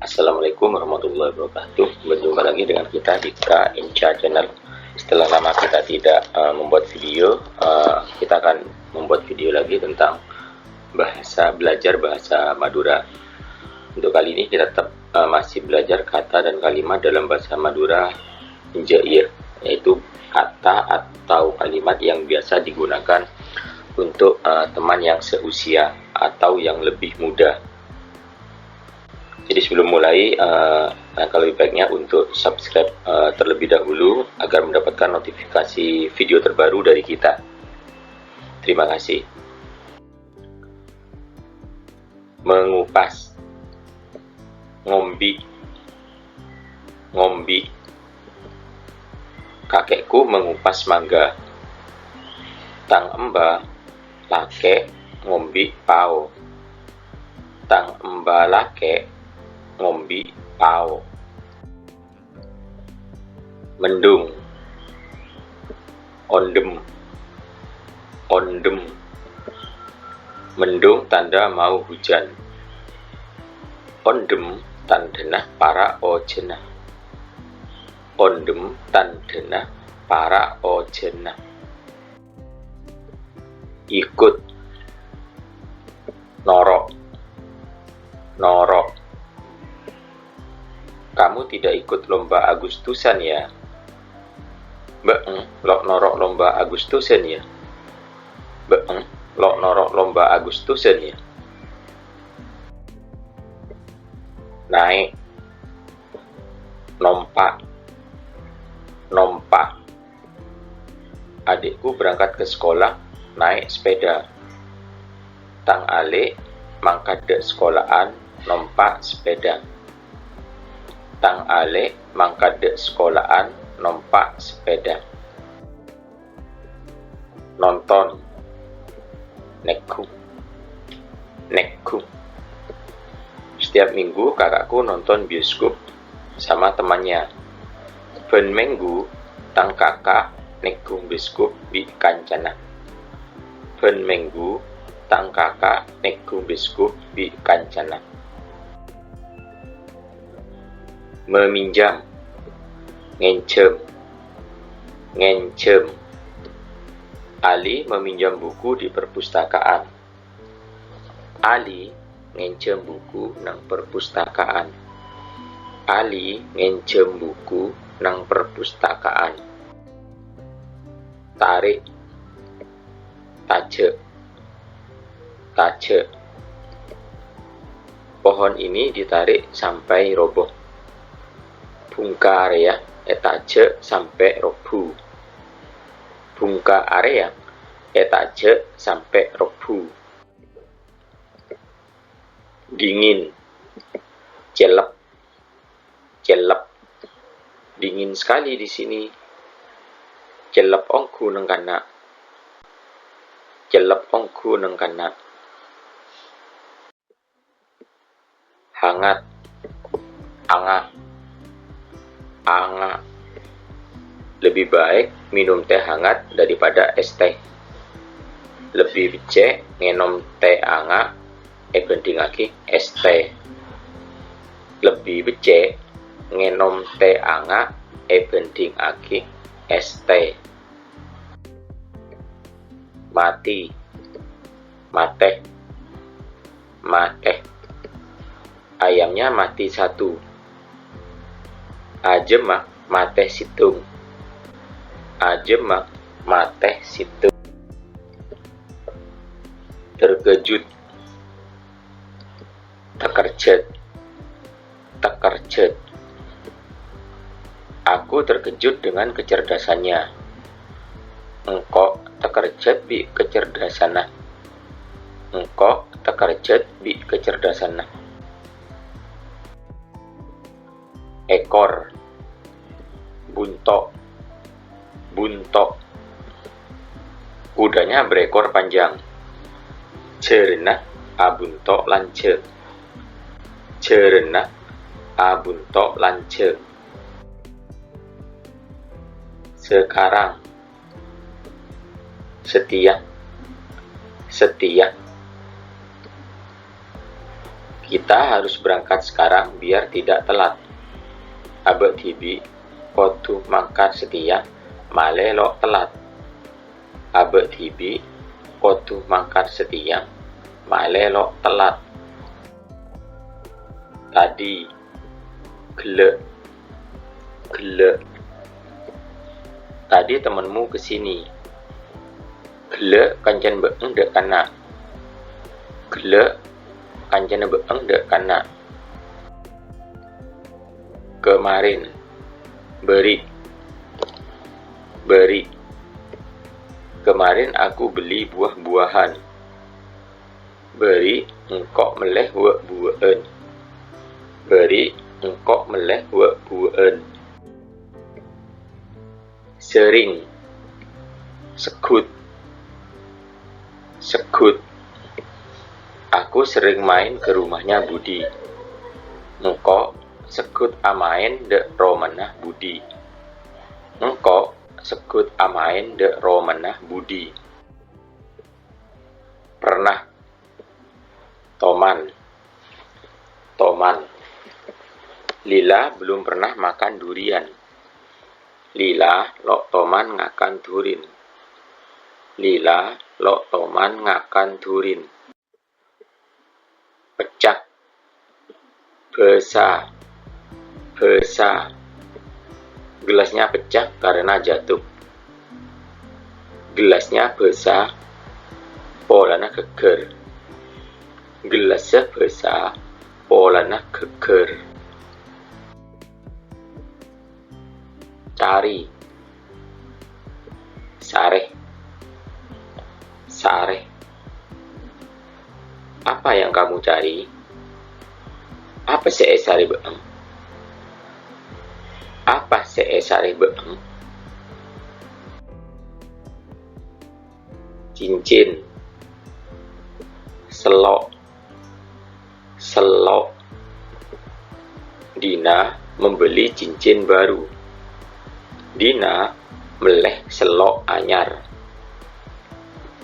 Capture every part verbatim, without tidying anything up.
Assalamualaikum warahmatullahi wabarakatuh. Berjumpa lagi dengan kita di K Inca Channel. Setelah lama kita tidak eh, membuat video, eh, kita akan membuat video lagi tentang bahasa, belajar bahasa Madura. Untuk kali ini kita tetap eh, masih belajar kata dan kalimat dalam bahasa Madura Jair, yaitu kata atau kalimat yang biasa digunakan untuk eh, teman yang seusia atau yang lebih muda. Jadi sebelum mulai, eh, alangkah lebih baiknya untuk subscribe eh, terlebih dahulu agar mendapatkan notifikasi video terbaru dari kita. Terima kasih. Mengupas. Ngombi. Ngombi. Kakekku mengupas mangga. Tang emba lakè' ngombi pao. Tang emba lakè' ngombi pao. Mendung. Ondhem. Ondhem. Mendung tanda mau hujan. Ondhem tandhâna para' ojhânna. Ondhem tandhâna para' ojhânna. Ikut. Noro'. Noro'. Kamu tidak ikut lomba Agustusan, ya? Bâ'eng lo' noro' lomba Agustusan, ya? Bâ'eng lo' noro' lomba Agustusan, ya? Naè'. Nompa'. Nompa'. Adikku berangkat ke sekolah naik sepeda. Tang alè' mangkat dâ' sekola'an nompa' sepeda. Tang alè' mangkat dâ' sekola'an nompa' sepeda. Nonton. Nèngghu. Nèngghu. Setiap minggu kakakku nonton bioskop sama temannya. Bân mèngghu tang kaka' nèngghu bioskop bi' kancana. Bân mèngghu tang kaka' nèngghu bioskop bi' kancana. Meminjam. Ngènjhâm. Ngènjhâm. Ali meminjam buku di perpustakaan. Ali ngènjhâm buku nang perpustakaan. Ali ngènjhâm buku nang perpustakaan. Tarèk. Tajhâk. Tajhâk. Pohon ini ditarik sampai roboh. Bhungka arèya ètajhâk sampè' robbhu. Bhungka arèya ètajhâk sampè' robbhu. Dingin. Cellep. Cellep. Dingin sekali di sini. Cellep ongghu neng kana'. Cellep ongghu neng kana'. Hangat. Anga'. Anga'. Lebih baik minum teh hangat daripada es teh. Lebbi beccè' ngènom tè anga' èbhândhingaghi es teh. Lebbi beccè' ngènom tè anga' èbhândhingaghi es teh. Mati. Matè. Matè. Ayamnya mati satu. Ajâmma matè sèttong. Ajâmma matè sèttong. Terkejut. Takerjhât. Takerjhât. Aku terkejut dengan kecerdasannya. Engko' takerjhât bi' kacerdasanna. Engko' takerjhât bi' kacerdasanna. Ekor. Bunto'. Bunto'. Kudanya berekor panjang. Jhârânna abunto' lanjhâng. Jhârânna abunto' lanjhâng. Sekarang. Setia. Setia. Kita harus berangkat sekarang biar tidak telat. Abâ' dhibi' kodhu mangkat satèya malè lo' telat. Abâ' dhibi' kodhu mangkat satèya malè lo' telat. Tadi, ghellâ', ghellâ'. Tadi temanmu ke sini. Ghellâ' kancana bâ'eng dâ' kanna'. Ghellâ' kancana bâ'eng dâ' kanna'. Kemarin, bâri', bâri'. Kemarin aku beli buah-buahan. Bâri' engko' mellè wâ'-buwâ'ân. Bâri' engko' mellè wâ'-buwâ'ân. Sering, segghut, segghut. Aku sering main ke rumahnya Budi. Engko' segghut amaèn dâ' romana Budi. Engko' segghut amaèn dâ' romana Budi. Pernah. Toman. Toman. Lila belum pernah makan durian. Lila lo' toman ngakan dhurin. Lila lo' toman ngakan dhurin. Pecah. Bâsa. Bâsa. Gelasnya pecah karena jatuh. Gelasnya bâsa, polana ghâggâr. Gellassa bâsa, polana ghâggâr. Cari. Sarè. Sarè. Apa yang kamu cari? Apa sè èsarè bâ'eng? Apa sè èsarè bâ'eng? Cincin. Sello'. Sello'. Dina membeli cincin baru. Dina mellè sello' anyar.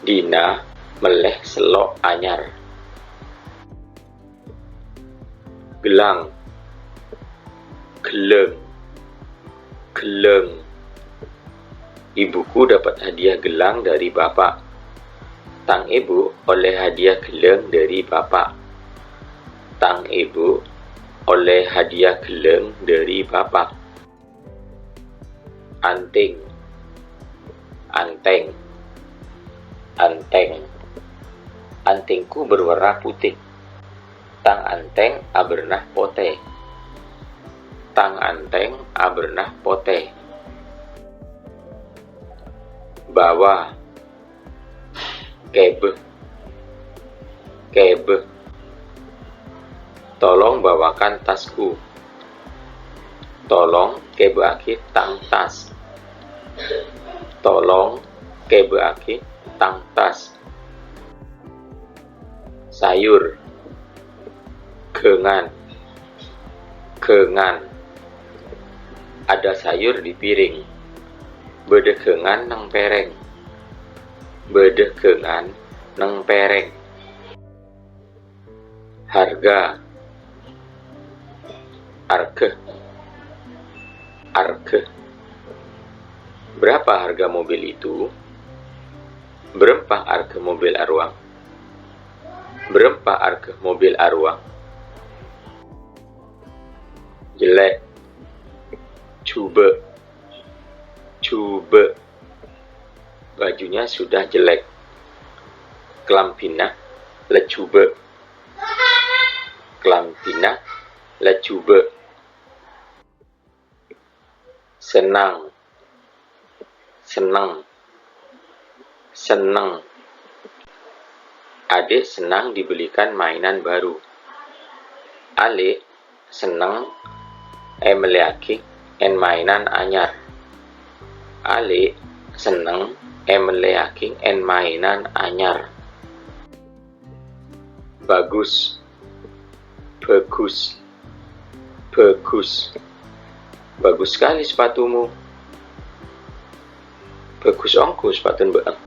Dina mellè sello' anyar. Gelang. Ghellâng. Ghellâng. Ibuku dapat hadiah gelang dari bapak. Tang èbhu ollè hadiah ghellâng dâri bapak. Tang èbhu ollè hadiah ghellâng dâri bapak. Anting. Antèng. Antèng. Antingku berwarna putih. Tang antèng abârna potè. Tang antèng abârna potè. Bawa. Kèbâ. Kèbâ. Tolong bawakan tasku. Tolong kèbâ'âghi tang tas. Tolong kèbâ'âghi tang tas. Sayur. Ghângan. Ghângan. Ada sayur di piring. Bâdâ ghângan neng pèrèng. Bâdâ ghângan neng pèrèng. Harga. Arghâ. Arghâ. Berapa harga mobil itu? Bârâmpa arghâ mobil arowa? Bârâmpa arghâ mobil arowa? Jelek. Jhubâ'. Jhubâ'. Bajunya sudah jelek. Kalambhina la jhubâ'. Kalambhina la jhubâ'. Senang. Senneng. Senneng. Adè' sennang dibelikan mainan baru. Alè' senneng èmellèyaghi en-maènan anyar. Alè' senneng èmellèyaghi en-maènan anyar. Bagus. Bagus. Bagus. Bagus sekali sepatumu. Bagus ongghu sepatuna bâ'eng.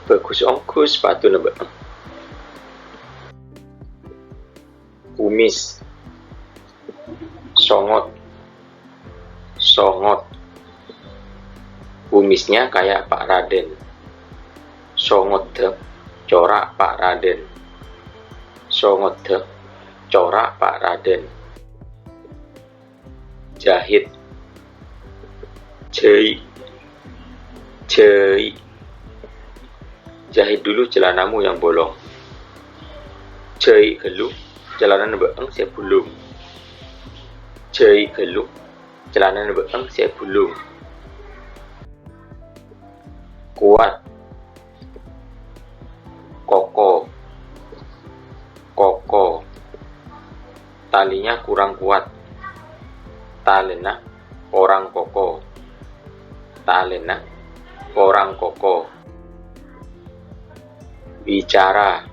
Bagus ongghu sepatuna bâ'eng. Kumis. Songot. Songot. Kumisnya kayak Pak Raden. Songotta cora' Pak Raden. Songotta cora' Pak Raden. Jahit. Jhâi'. Jhâi'. Jahit dulu celanamu yang bolong. Jhâi' ghâllu calanana bâ'eng sè bulung. Jhâi' ghâllu calanana bâ'eng sè bulung. Kuat. Koko. Koko. Talinya kurang kuat. Talèna korang koko. Talèna korang koko. Bicara.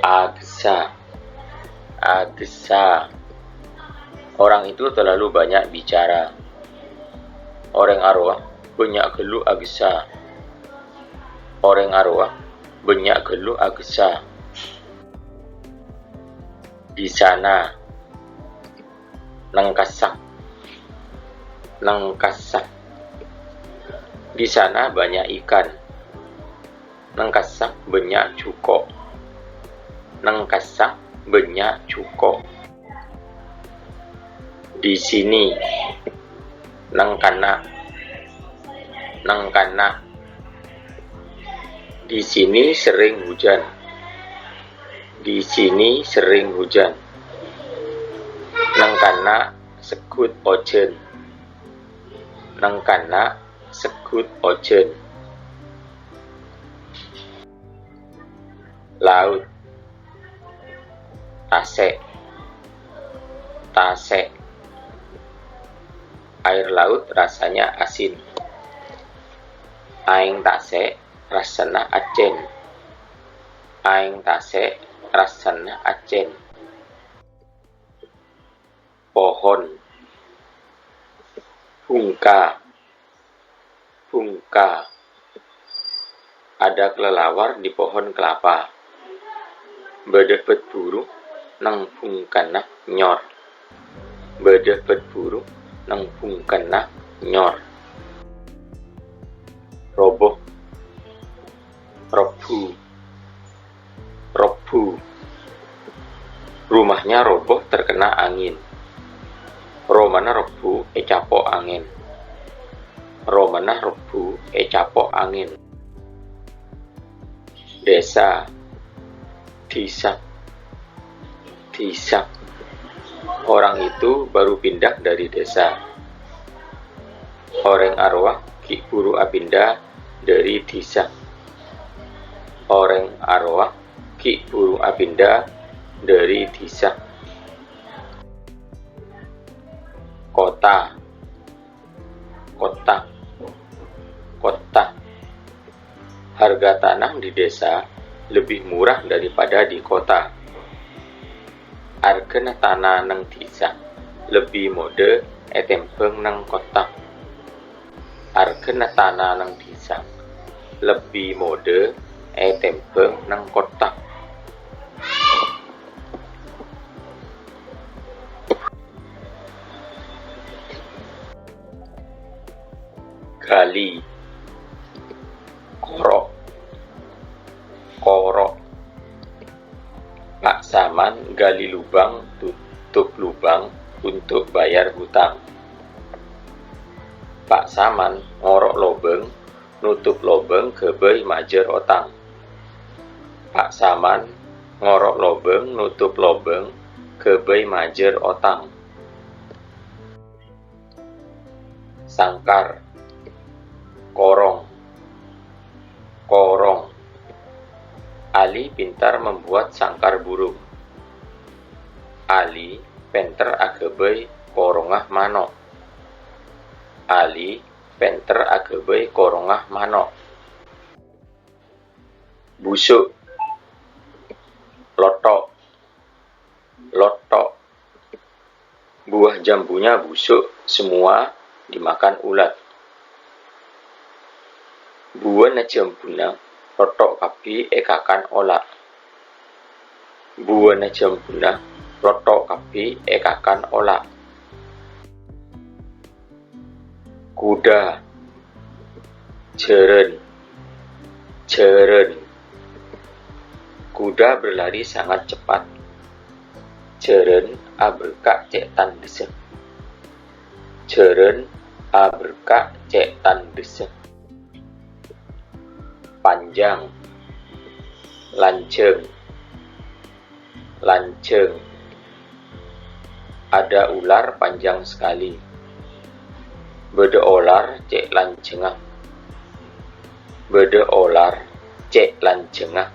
Aghâssa. Aghâssa. Orang itu terlalu banyak bicara. Orèng arowa bânnya' ghâllu aghâssa. Orèng arowa bânnya' ghâllu aghâssa. Di sana. Neng kassa'. Neng kassa'. Di sana banyak ikan. Neng kassa' bânnya' jhuko'. Neng kassa' bânnya' jhuko'. Di sini. Neng kanna'. Neng kanna'. Di sini sering hujan. Di sini sering hujan. Neng kanna' segghut ojhân. Neng kanna' segghut ojhân. Laut. Tasè'. Tasè'. Air laut rasanya asin. Aèng tasè' rassana accèn. Aèng tasè' rassana accèn. Pohon. Bhungka. Bhungka. Ada kelelawar di pohon kelapa. Bâdâ bhât-bhuru neng bhungkana nyor. Bâdâ bhât-bhuru neng bhungkana nyor. Robo. Rebbhu. Rebbhu. Rumahnya roboh terkena angin. Romana rebbhu ècapo' angèn. Romana rebbhu ècapo' angèn. Desa. Dhisa. Dhisa. Orang itu baru pindah dari desa. Orèng arowa ghi' buru apinda dâri dhisa. Orèng arowa ghi' buru apinda dâri dhisa. Kota. Kottha. Kottha. Harga tanah di desa lebih murah daripada di kota. Arghâna tana neng dhisa lebbi modhâ ètèmbhâng neng kottha. Arghâna tana neng dhisa lebbi modhâ ètèmbhâng neng kottha. Ghâli. Koro'. Koro'. Pak Saman gali lubang, tutup lubang untuk bayar hutang. Pak Saman ngoro' lobâng, nutup lobâng ghâbây majâr otang. Pak Saman ngoro' lobâng, nutup lobâng ghâbây majâr otang. Sangkar. Korong. Korong. Ali pintar membuat sangkar burung. Ali pènter aghâbây korongnga mano'. Ali pènter aghâbây korongnga mano'. Busuk. Lotto'. Lotto'. Buah jambunya busuk, semua dimakan ulat. Buwâna jambuna lotto' kabbhi èkakan ola'. Buwâna jhâmbhuna rotto' kabbhi èkakan ola'. Kuda, jhârân, jhârân. Kuda berlari sangat cepat. Jhârân aberka' cè' tandhessa. Jhârân aberka' cè' tandhessa. Panjang, lanjhâng, lanjhâng. Ada ular panjang sekali. Bâdâ olar cè' lanjhângnga. Bâdâ olar cè' lanjhângnga.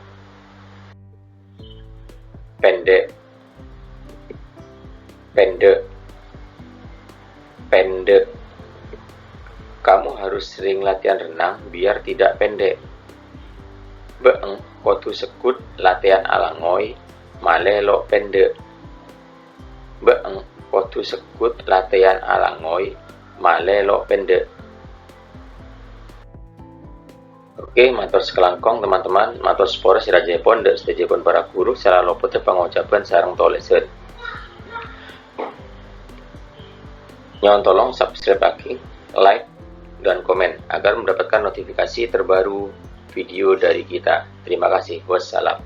Pendek, pendek, pendek. Kamu harus sering latihan renang biar tidak pendek. Bâ'eng kodhu segghut latèyan alangoy malè lo' pendek. Bâ'eng kodhu segghut latèyan alangoy malè lo' pendek. Oke, mator sakalangkong, teman-teman. Mator sapora sè rajâèpon dâ' sadhâjâèpon para ghuru, sè la lopot pangocabhân sareng tolèsan. Nyo'on tolong subscribe-aghi, like, dan komen agar mendapatkan notifikasi terbaru video dari kita. Terima kasih. Wassalam.